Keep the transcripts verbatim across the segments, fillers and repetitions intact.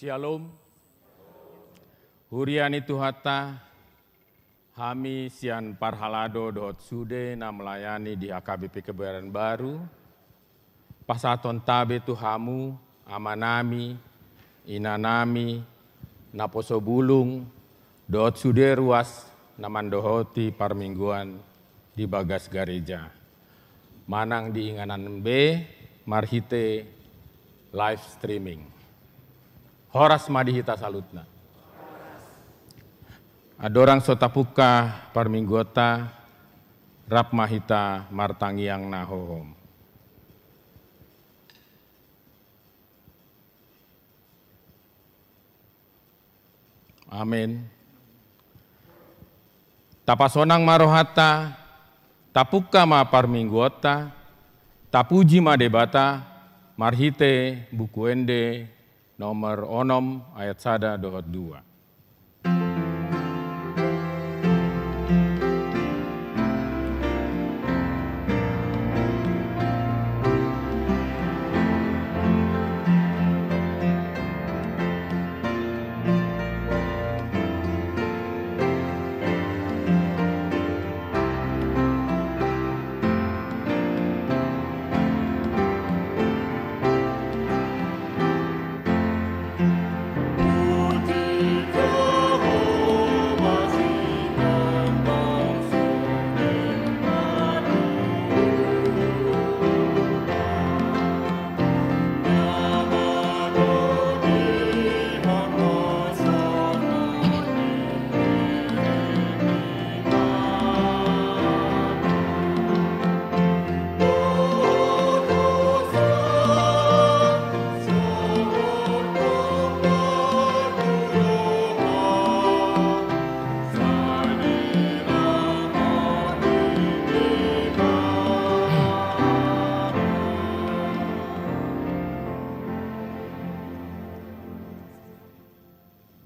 Syalom. Huria ni Tuhanta, hami sian parhalado dohot sude na melayani di H K B P Kebayoran Baru, pasahathon tabe tu hamu, amanami, inanami, naposo bulung, dohot sude ruas na mandohoti parmingguan di bagas gareja manang di inganan be marhite live streaming. Horas ma di hita saluhutna. Andorang so tapungka parmingguonta, rap ma hita martangiang na hohom. Amen. Tapasonang ma rohanta, tapungka ma parmingguonta, tapuji ma Debata, marhite Buku Ende nomor onom ayat sada dohot dua.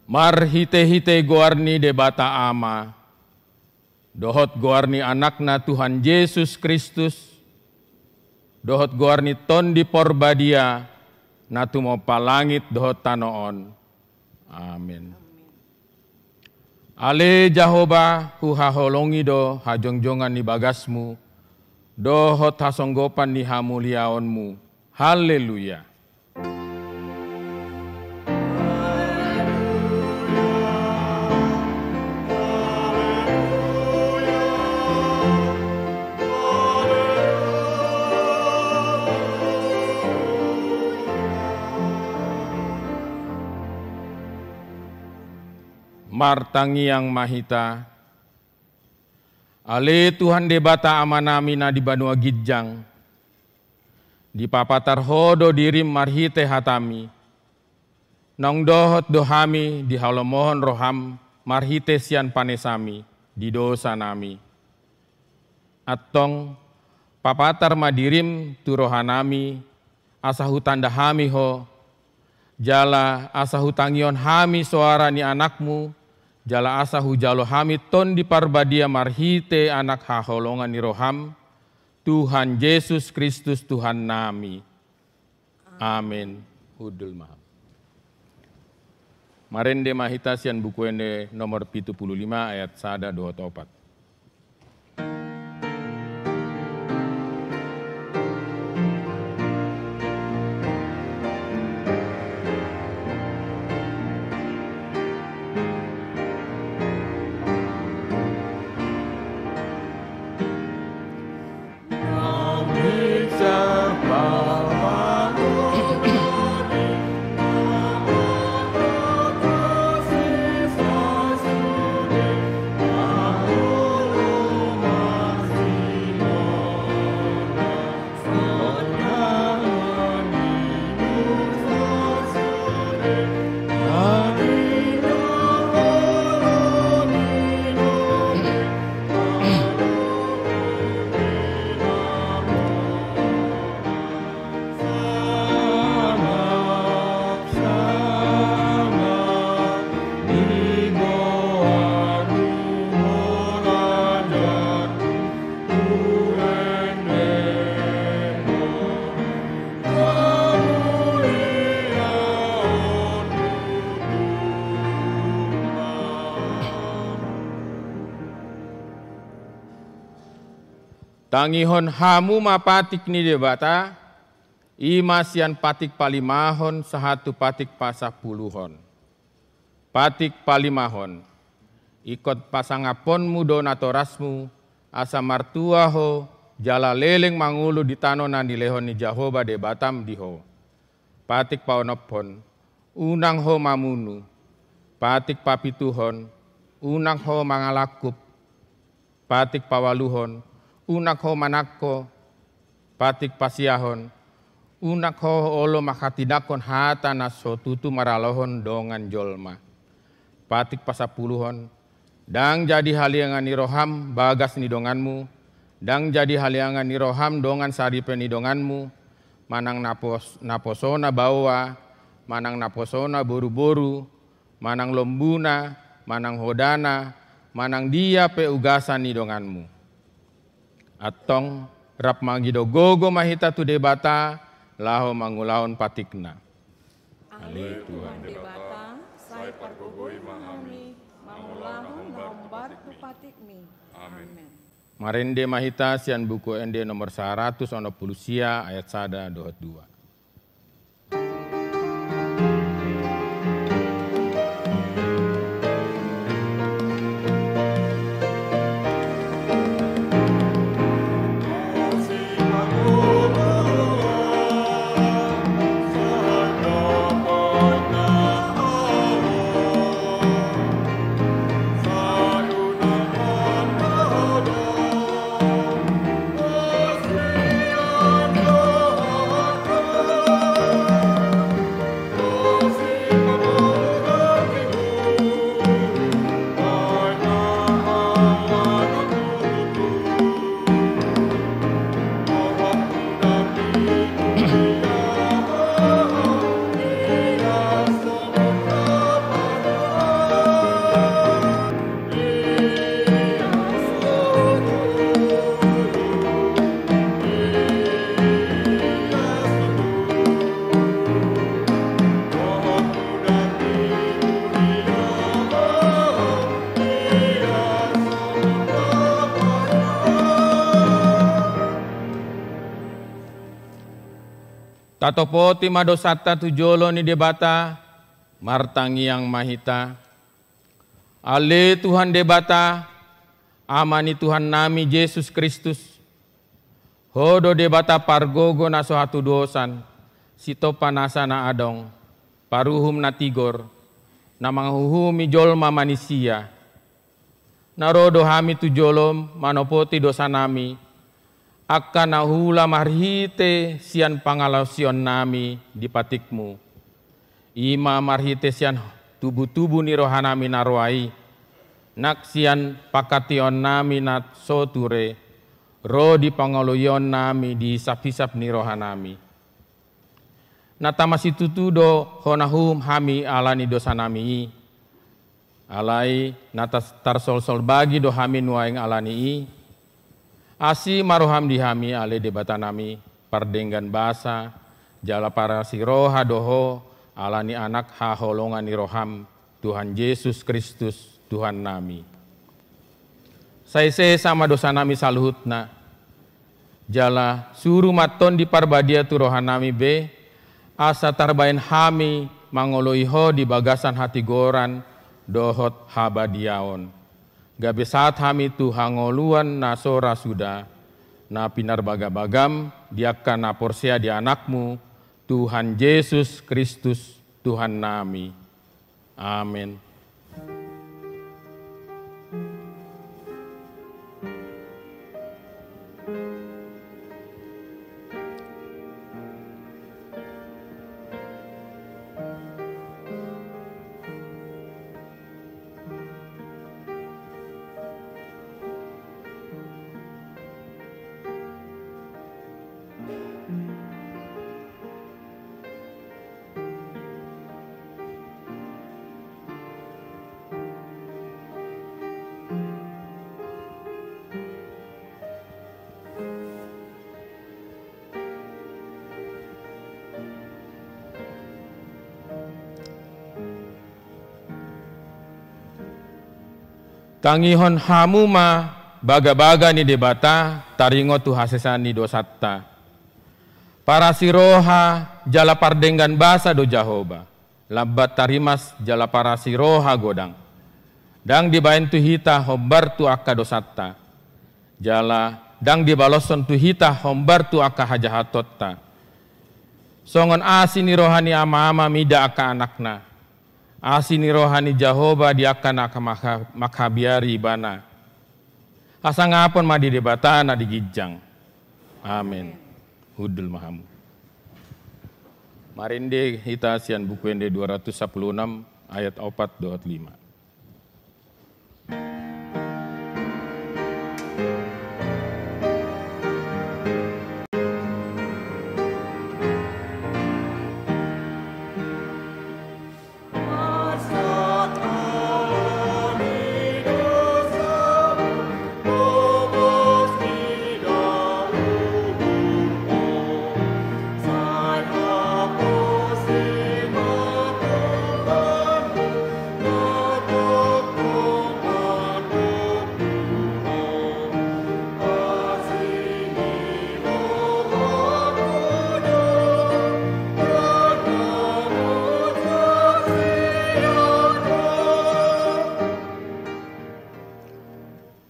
Marhitehite goar ni Debata Ama, dohot goar ni Anakna Tuhan Jesus Kristus, dohot goar ni Tondi Porbadia, na tumompa langit dohot tano on. Amen. Ale Jahowa, huhaholongi do hajongjongan ni bagasmu, dohot hasonggopan ni hamuliaonmu. Haleluya. Martangiang ma hita. Ale Tuhan Debata Amanami na di banua ginjang, dipapatar Ho do dirim marhite hatami, naung dohot do hami dihalomohon roham marhite sian panesami di dosanami. Antong, papatar ma dirim tu rohanami, asa hutanda hami Ho, jala asa hutangihon hami soara ni Anakmu, jala asa hujalo hami Tondi Parbadia marhite Anak haholongan ni roham, Tuhan Jesus Kristus Tuhannami. Amen. Hundul ma. Marende ma hita sian Buku Ende nomor pitu pulu lima ayat sada dohot opat. Tangihon hamu ma patik ni Debata, i ma sian patik palimahon sahat tu patik pasampuluhon. Patik palimahon. Ingkon pasangapmu do natorasmu, asa martua ho, jala leleng mangolu di tano na nilehon ni Jahowa Debatam di ho. Patik paonomhon, unang ho mamunu. Patik papituhon, unang ho mangalangkup. Patik paualuhon, unang ho manangko. Patik pasiahon, unang ho olo manghatindanghon hata na so tutu maralohon dongan jolma. Patik pasampuluhon, ndang jadi haliangan ni roham bagas ni donganmu, ndang jadi haliangan ni roham dongan saripe ni donganmu, manang napos-, naposona baoa, manang naposona boruboru, manang lombuna, manang hodana, manang dia pe ugasan ni donganmu. Antong, rap mangido gogo ma hita tu Debata, laho mangulahon patikna. Ale Tuhan Debata, sai pargogoi ma hami, mangulahon laho hombar tu patikmi. Amen. Marende ma hita sian Buku Ende nomor saratus onom pulu sia, ayat sada dohot dua. Tatopoti ma dosanta tu jolo ni Debata, martangiang ma hita. Ale Tuhan Debata, Ama ni Tuhannami Jesus Kristus, Ho do Debata pargogo na so hatudosan, sitompa nasa na adong, paruhum na tigor, na manguhumi jolma manisia. Na ro do hami tu jolom manopoti dosanami, angka na huula marhite sian pangalaosionnami di patikmu. I ma marhite sian tubutubu ni rohanami na roa i, nang sian pangkataionnami na so ture, ro di pangoloionnami di hisaphisap ni rohanami. Na tama situtu do hona huhum hami ala ni dosanami i. Alai na tas-, tarsolsol bagi do hami nuaeng ala ni i. Asi ma roham di hami ale Debatanami, pardenggan basa, jala parasi roha do ho, ala ni Anak haholongan ni roham, Tuhan Jesus Kristus, Tuhannami. Sai sesa ma dosanami saluhutna, jala suru ma Tondi Parbadia tu rohanami be, asa tarbaen hami mangoloi ho di bagasan hatigoran dohot habadiaon. Gabe sahat hami tu hangoluan na so ra suda, na pinarbagabagam di angka na porsea di Anakmu, Tuhan Jesus Kristus, Tuhannami. Amen. Tangihon hamu ma Bagabaga ni Debata taringot tu hasesaan ni dosanta. Parasi roha jala pardenggan basa do Jahowa, lambat tarimas jala parasi roha godang. Ndang dibaen tu hita hombar tu angka dosanta, jala ndang dibaloshon tu hita hombar tu angka hajahatonta. Songon asi ni roha ni ama-ama mida angka anakna, asi ni roha ni Jahowa di angka na mangha-, manghabiari ibana. Hasangapon ma di Debata na di ginjang. Amen. Hundul ma hamu. Marende hita sian Buku Ende dua ratus sapuluh enam ayat opat dohot lima.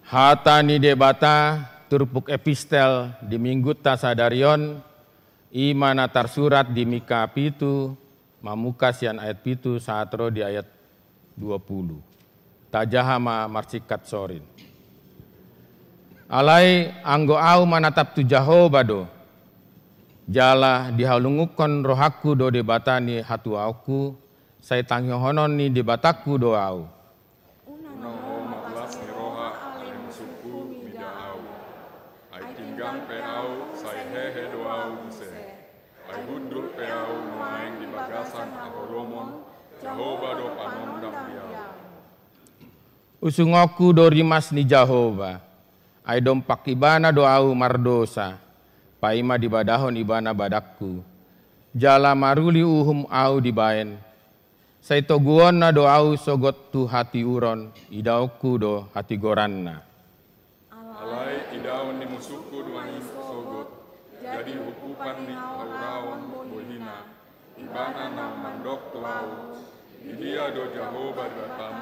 Hata ni Debata, turpuk epistel di Minggunta sadari on, i ma na tarsurat di Mika pitu, mamungka sian ayat pitu sahat ro di ayat dua puluh. Tajaha ma marsingkat sorin. Alai anggo ahu manatap tu Jahowa do, jala dihalungunhon rohangku do Debata ni hatuaonku, sai tangihonon ni Debatangku do ahu. Unang ho marlas ni roha ale musungku mida ahu. Ai tinggang pe ahu, sai hehe do ahu muse. Ai hundul pe ahu nuaeng di bagasan haholomon, Jahowa do panondang di ahu. Usungonku do rimas ni Jahowa, ai dompak Ibana do ahu mardosa, paima dibadahon Ibana badangku. Jala maruli uhum ahu dibaen, sai toguonna do ahu sogot tu hatiuron, idaonku do hatigoranna. Alai idaon ni musungku do ahu sogot, jadi hukupan ni hauraon bohina. Ibana na mandok tu ahu, didia do Jahowa Debatam?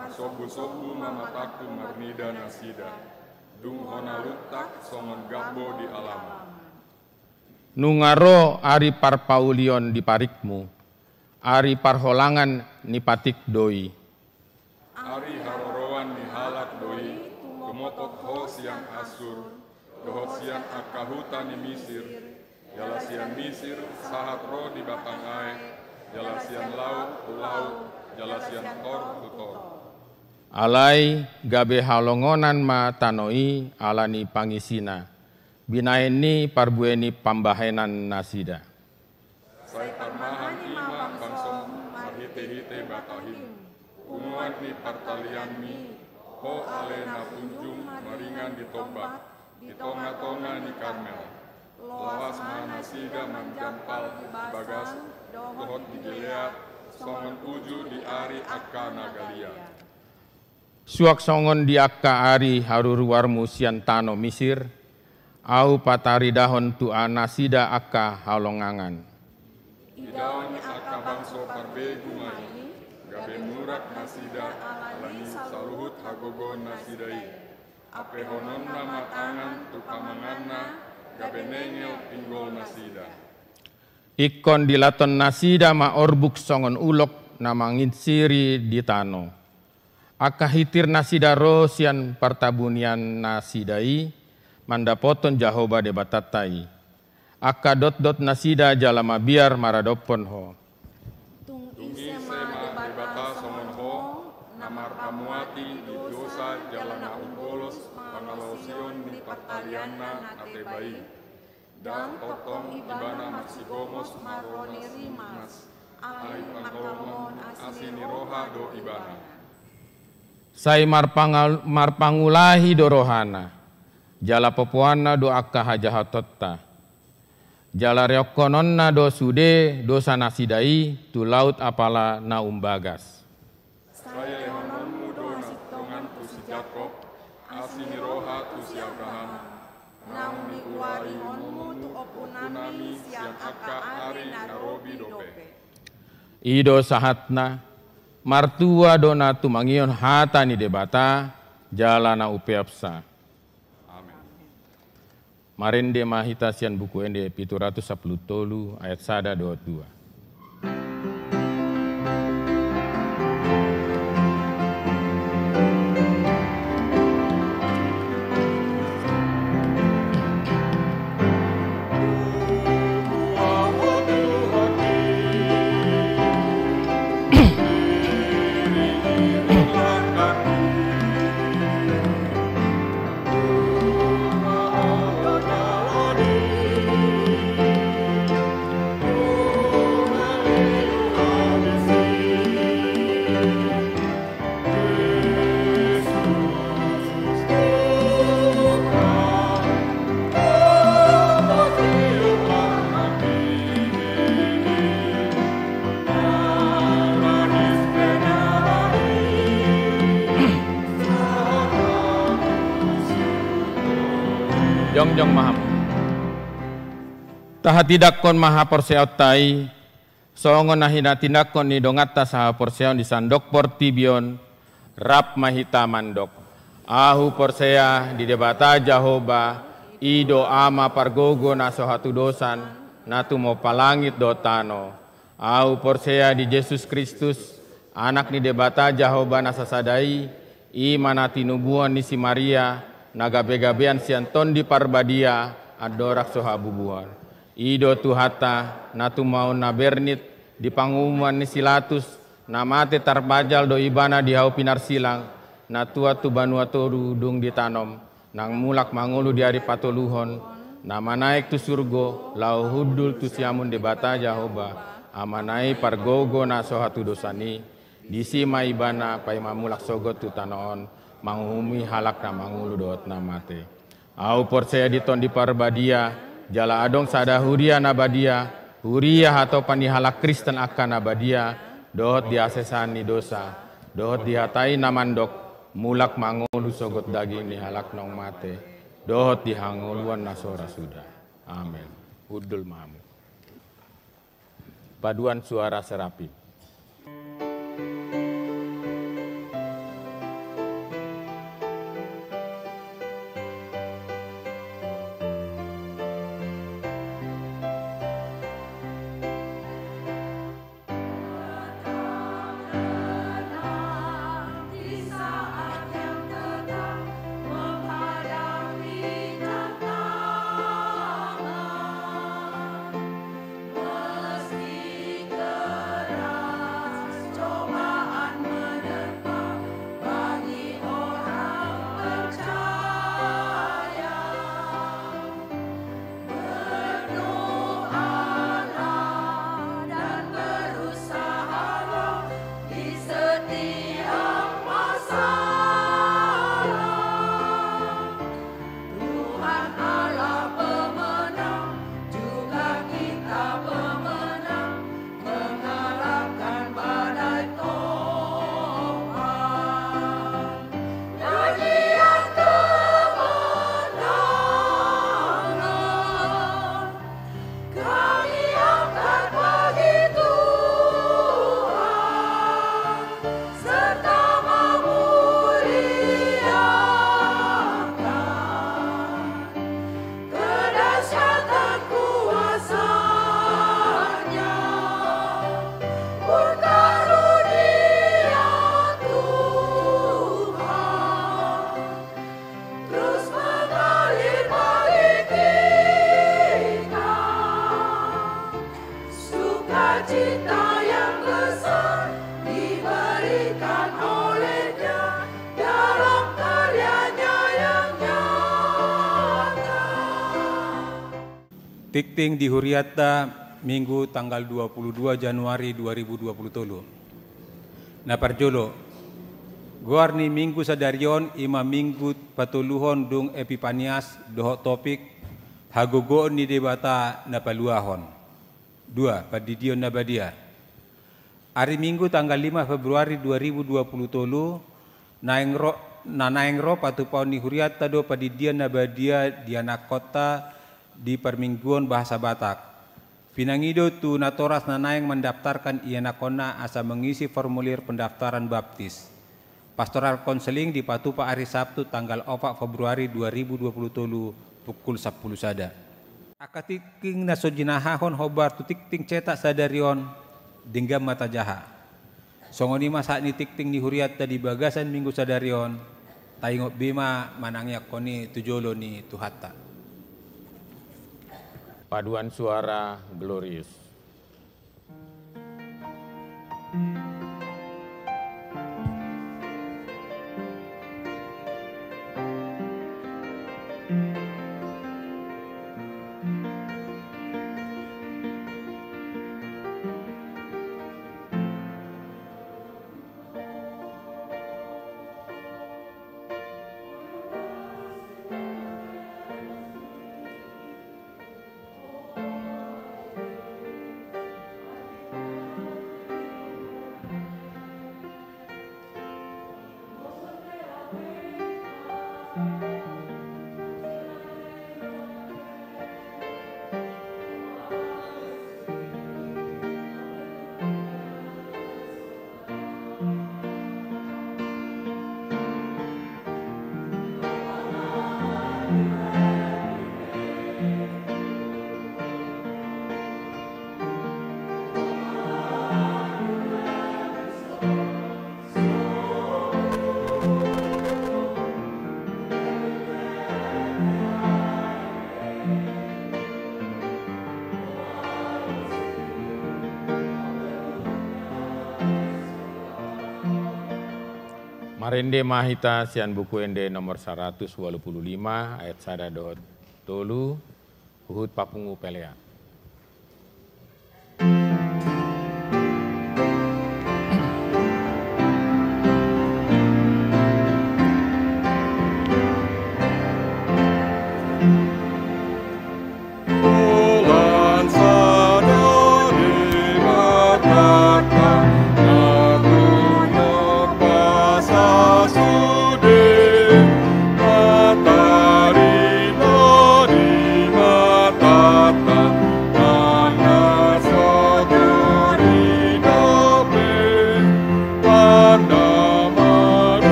Marsombusombu ma matangku marnida nasida, dung hona luntak songon gambo di alaman. Nunga ro ari parpaulion di parikmu, ari parholangan ni patik do i. Ari haroroan ni halak do i, tumopot ho sian Assur, dohot sian angka huta ni Misir, jala sian Misir sahat ro di batang aek, jala sian laut tu laut, jala sian tor tu tor. Alai gabe halongonan ma tano i ala ni pangisina, binahen ni parbue ni pambahenan nasida. Sai parmahan i ma bangsom marhitehite batahim, punguan ni partalianmi, ho ale na punjung maringan di tombak, di tongatonga ni Karmel. Loas ma nasida manjampal di Basan dohot di Gilead, songon uju di ari angka na galia. Suang songon di angka ari haruruarmu sian tano Misir, ahu pataridahon tu nasida angka halongangan. Idaon ni angka bangso parbegu ma i, gabe murak nasida ala ni saluhut hagogoon nasida i. Ampehononna ma tangan tu pamanganna, gabe nengel pinggol nasida. Ingkon dilaton nasida ma orbuk songon ulok na manginsiri di tano. Angka hitir nasida ro sian partabunian nasida i mandapothon Jahowa Debatanta i. Angka dotdot nasida jala mabiar maradophon ho. Tung ise ma Debata songon ho, na marpamuati di dosa jala na umbolos pangalaosion ni partalianna na teba i. Ndang tongtong Ibana marsigomos marhite rimas, ai pangholomon asi ni roha do Ibana. Sai marpangal-, marpangulahi do rohana, jala popoanna do angka hajahatonta. Jala reongkononna do sude dosa nasida i tu laut apala na umbagas. Sai lehononmu do hasintongan tu si Jakob, Asi ni roha tu si Abraham, naung diuarihonmu tu ompunami sian angka ari na robi dope. I do sahatna. Martua do na tumangihon hata ni Debata jala na umpeopsa. Amen. Marende ma hita sian Buku Ende pitu ratus sampulu tolu ayat sada dohot dua. Jongjong ma hamu. Tahatindangkon ma haporseaonta i, songon na hinatindangkon ni donganta sahaporseaon di sandok portibi on. Rap ma hita mandok. Ahu porsea di Debata Jahowa, i do Ama pargogo na so hatudosan, na tumompa langit dohot tano. Ahu porsea di Jesus Kristus, Anak ni Debata Jahowa na sasada i, i ma na tinubuhon ni si Maria, na gabegabean sian Tondi Parbadia, andorang so habubuhan. I do Tuhanta, na tumaon na bernit, di pangumuman ni si Latus, na mate tarpajal do ibana di hau pinarsilang, na tuat tu banua toru dung ditanom, nang mulak mangolu di ari patoluhon, na manaek tu surgo, laho hundul tu siamun Debata Jahowa, Amana i pargogo na so hatudosan i, disi ma ibana paima mulak sogot tu tano on, manguhumi halak na mangolu dohot na mate. Ahu porsea di Tondi Parbadia, jala adong sada huria na badia, huria hatopan ni halak Kristen angka na badia, dohot di hasesaan ni dosa, dohot di hata i na mandok, mulak mangolu sogot daging ni halak naung mate, dohot di hangoluan na so ra suda. Amen. Hundul ma hamu. Paduan suara serapim. Meski keras cobaan menerpa bagi orang percaya, berdoalah dan berusahalah di setiap masalah. Tuhan Allah pemenang, juga kita pemenang, mengalahkan badai topan. Nyanyian kemenangan kami angkat bagi Tuhan, serta memuliakan kedahsyatan kuasa-Nya. Pun karunia Tuhan terus mengalir bagi kita. Sukacita yang besar diberikan oleh-Nya dalam karya-Nya yang nyata. Tingting di huriata, Minggu tanggal dua puluh dua Januari dua ribu dua puluh tolu. Na parjolo, goar ni Minggu sadari on i ma Minggu patoluhon dung Epipanias dohot topik hagogoon ni Debata na paluahon. Dua, pandidion na badia. Ari Minggu tanggal lima Februari dua ribu dua puluh tolu, naeng ro, Na naeng ro patupaon ni hurianta do padindian na badia di anakkonta di parmingguon bahasa Batak. Pinangido tu natoras na naeng mandaftarkan ianakkonna asa mangisi formulir pendaftaran baptis. Pastoral konseling dipatupa ari Sabtu tanggal opat Februari dua ribu dua puluh tolu pukul sampulu sada. Angka tingting na so jinahahon hombar tu tingting cetak sadari on, denggan ma tajaha. Songon i ma sahat ni tingting ni hurianta di bagasan minggu sadari on, taingot be ma manangiangkon i tu jolo ni Tuhanta. Paduan suara Glorious. Marende ma hita sian Buku Ende nomor saratus ualu pulu lima, ayat sada dohot tolu, huhut papungu pelean.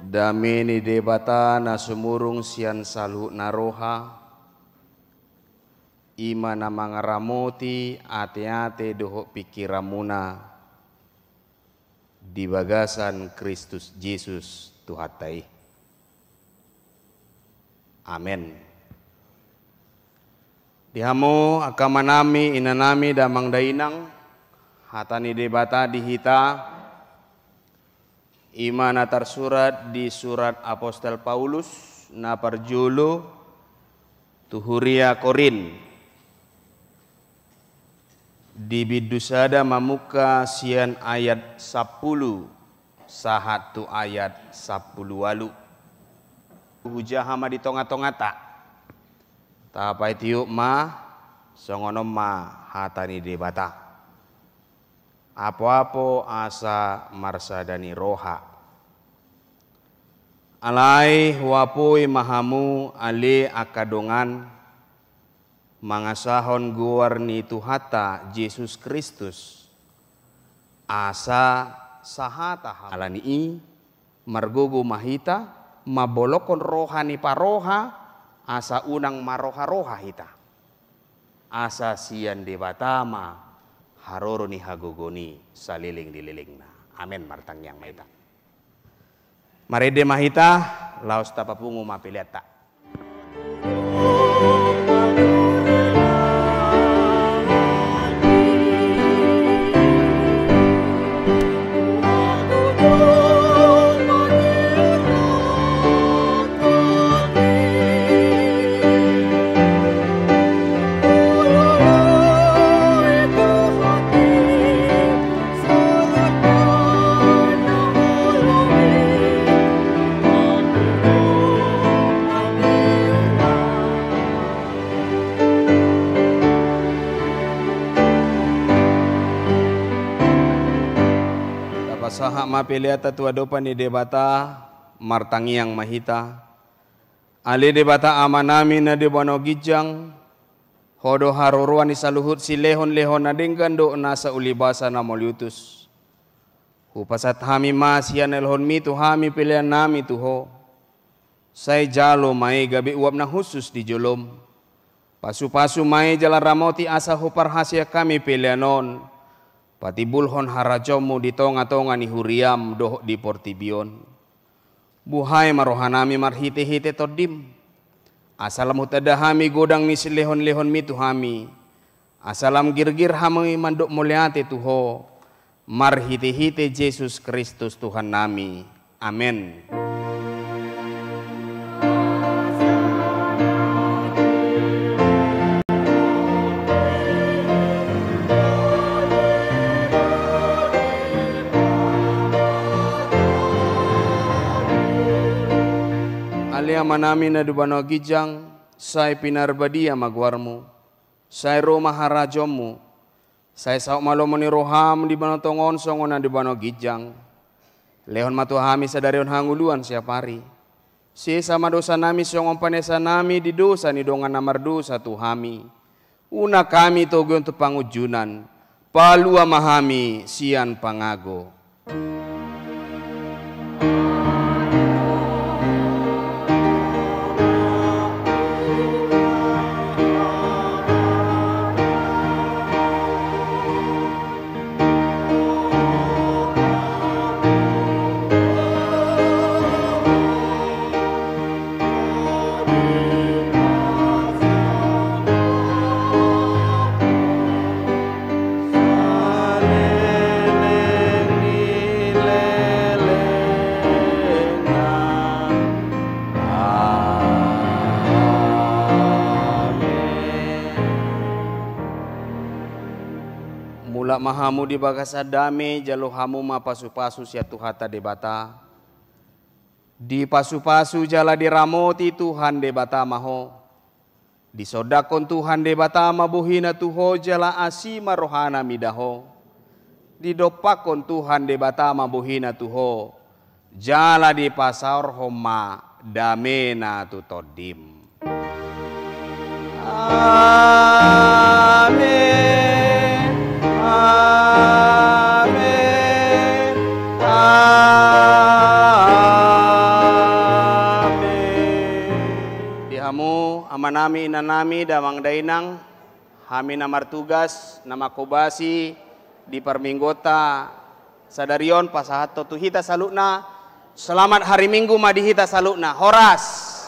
Dame ni Debata na sumurung sian saluhutna roha, i ma na mangaramoti ateate dohot pingkiranmuna di bagasan Kristus Jesus Tuhanta i. Amen. Di hamu angka amanami, inanami, damang dainang, hata ni Debata di hita, i ma na tarsurat di surat Apostel Paulus na parjolo tu huria Korint. Di bindu sada mamungka sian ayat sampulu sahat tu ayat sampulu ualu. Hujaha ma di tongatongata. Tapaitiop ma, songon on ma hata ni Debata. Apoapo asa marsada ni roha. Alai huapoi ma hamu ale angka dongan, mangasahon goar ni Tuhanta Jesus Kristus, asa sahata ha-, ala ni i, margogo ma hita, mambolongkon roha ni paroha, asa unang maroharoha hita. Asa sian Debata ma haroro ni hagogoon i saleleng ni lelengna. Amen. Martangiang ma hita. Marende ma hita, laos tapapungu ma peleanta. ma peleanta tu adopan ni Debata, martangiang ma hita. Ale Debata Amanami na di banua ginjang, Ho do haroroan ni saluhut silehonlehon na denggan dohot nasa ulibasa na mauliutus. Hupasahat hami ma sian na nilehonmi tu hami peleannami tu Ho. Sai jalo ma i gabe uap na hushus di jolom. Pasupasu ma i jala ramoti asa huparhaseang hami pelean on patimbulhon harajaonmu di tongatonga ni huriam dohot di portibi on. Buhai ma rohanami marhitehite Tondim, asa lam hutanda hami godang ni silehonlehonmi tu hami, asa lam girgir hami mandok mauliate tu Ho, marhitehite Jesus Kristus Tuhannami. Amen. Ale Amanami na di banua ginjang, sai pinarbadia ma goarmu. Sai ro ma harajaonmu. Sai saut ma lomo ni roham di banua tonga on songon na di banua ginjang. Lehon ma tu hami sadari on hangoluan siapari. Sesa ma dosanami songon panesanami di dosa ni dongan na mardosa tu hami. Unang hami togihon tu pangunjunan. Palua ma hami sian pangago. Mulak ma hamu di bagasan dame, jalo hamu ma pasupasu sian Tuhanta Debata. Dipasupasu jala diramoti Tuhan Debata ma ho. Disondangkon Tuhan Debata ma bohina tu ho jala asi ma rohana mida ho. Didompakkon Tuhan Debata ma bohina tu ho, jala dipasaorhon ma damena tu tondim. Amen. Amen. Amen. Di hamu amanami, inanami, damang dainang, hami na martugas, na manghobasi di parmingguonta sadari on, pasahathon tu hita saluhutna. Selamat hari Minggu ma di hita saluhutna. Horas.